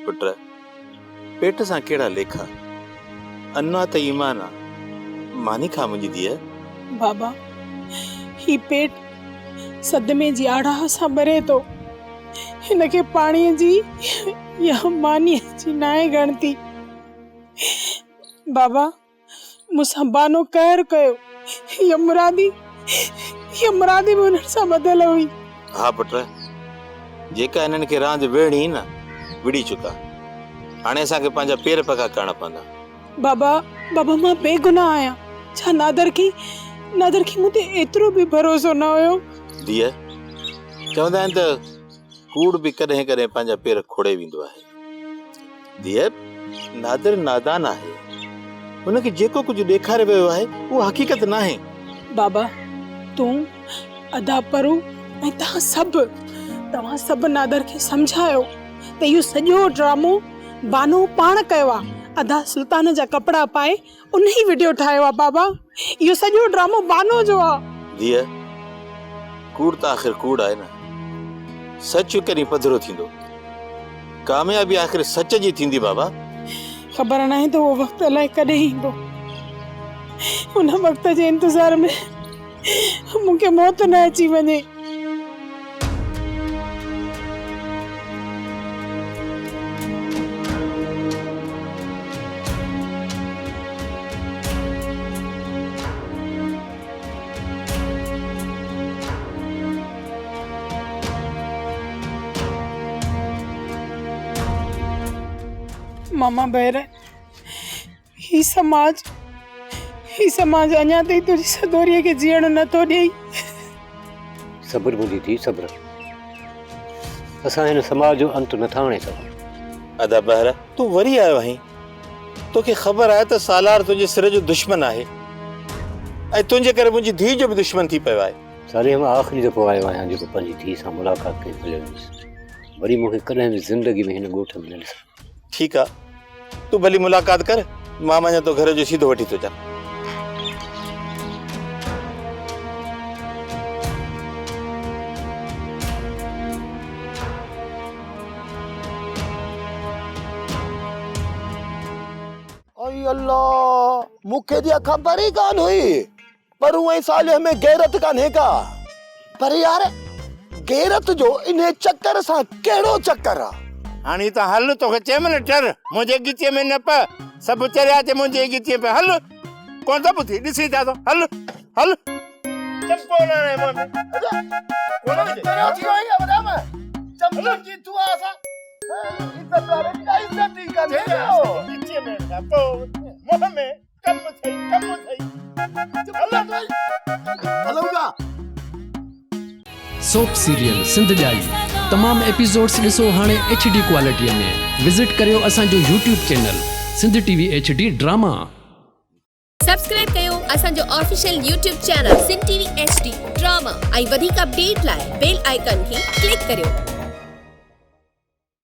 پٽ، پيٽ سان ڪهڙا ليکا؟ ان آ ته ايمان آ. ماني کاء منهنجي ڌيء. بابا، هي پيٽ صدمي جي آڙاهه سان ٻري ٿو. هن کي پاڻيء جي يا مانيء جي ناهي ڳڻتي. بابا، مون سان بانو قهر ڪيو. هيء مرادي، هيء مرادي به انهن سان ٻڌل هئي. ها پٽ، جيڪا هنن کي راند ويڙهڻي هئي نه، وڙهي چڪا. هاڻي اسان کي پنهنجا پير پڪا ڪرڻا پوندا. بابا، بابا مان بيگناهه آهيان. ڇا نادر کي، نادر کي مون تي ايترو به ڀروسو نه هيو؟ ڌيء، چوندا آهن ته ڪوڙ به ڪڏهن ڪڏهن پنهنجا پير کوڙي ويندو آهي. ڌيء، نادر نادان آهي. هن کي جيڪو ڪجهه ڏيکاريو ويو آهي، اهو حقيقت ناهي. بابا، تون، ادا پرو ۽ توهان سڀ، توهان سڀ نادر کي سمجهايو ته اهو سڄو ڊرامو بانو پاڻ ڪيو آ. ادا سلطان جا ڪپڙا پائي انهي وڊيو ٺاهيو آ بابا اهو سڄو ڊرامو بانو جو آ. ڌيء ڪوڙ ته آخر ڪوڙ آهي نه سچ هڪ ڏينهن پڌرو ٿيندو ڪاميابي آخر سچ جي ٿيندي بابا. خبر ناهي ته اهو وقت الائي ڪڏهن ايندو ان وقت جي انتظار ۾ مون کي موت نه اچي وڃي. ماما بهر هي سماج هي سماج اڃا تائين تنهنجي سدوريء کي جيئڻ نه ٿو ڏئي. صبر منهنجي ڌيء صبر. اسان هن سماج جو انت نه ٿا آڻي سگهون. ادا بهر تون وري آيو آهين. توکي خبر آهي ته سالار تنهنجي سر جو دشمن آهي ۽ تنهنجي ڪري منهنجي ڌيء جو به دشمن ٿي پيو آهي. صالح مان آخري دفعو آيو آهيان جيڪو پنهنجي ڌيء سان ملاقات ڪري هليو ويندس. وري مون کي ڪڏهن به زندگي ۾ هن ڳوٺ ۾ نه ڏسندو. ٺيڪ آ تون ڀلي ملاقات ڪر مان وڃان ٿو گهر جو سيڌو وٺي ٿو اچان. اي الله مون کي ته اها خبر ئي ڪانه هئي پر ۽ صالح ۾ غيرت ڪانهي ڪا. پر يار غيرت جو انهي چڪر سان ڪهڙو چڪر آ. هاڻي تون هل، توکي چيم نه ٽر، منهنجي ڳچيء ۾ نه پء، سڀ چريا اچي منهنجي ڳچيء ۾ هل، ڪونه ٿو ٻڌي، ڏسين ڇا ٿو، هل، هل. چمپو نه هڻي منهن ۾. ڪونه وجهي. چريو ٿي ويو آهين وڏا مان. چمچن جي تون آ اسان عزت واري جي ڪا عزت ئي ڪانهي. ڳچيء ۾ نه پء، منهن ۾. ڪم ٿئي ڪم ٿئي هلون ٿا. سوپ سيريل سنڌ ڄائي تمام ايپيسوڊس ڏسو هاڻي ايڇ ڊي ڪوالٽي ۾ وزٽ ڪريو اسان جو YouTube channel Sindh T V H D drama. Subscribe ڪيو اسان جو official YouTube channel Sindh T V H D drama ۽ وڌيڪ اپڊيٽ لاء بيل آئيڪان کي ڪلڪ ڪريو.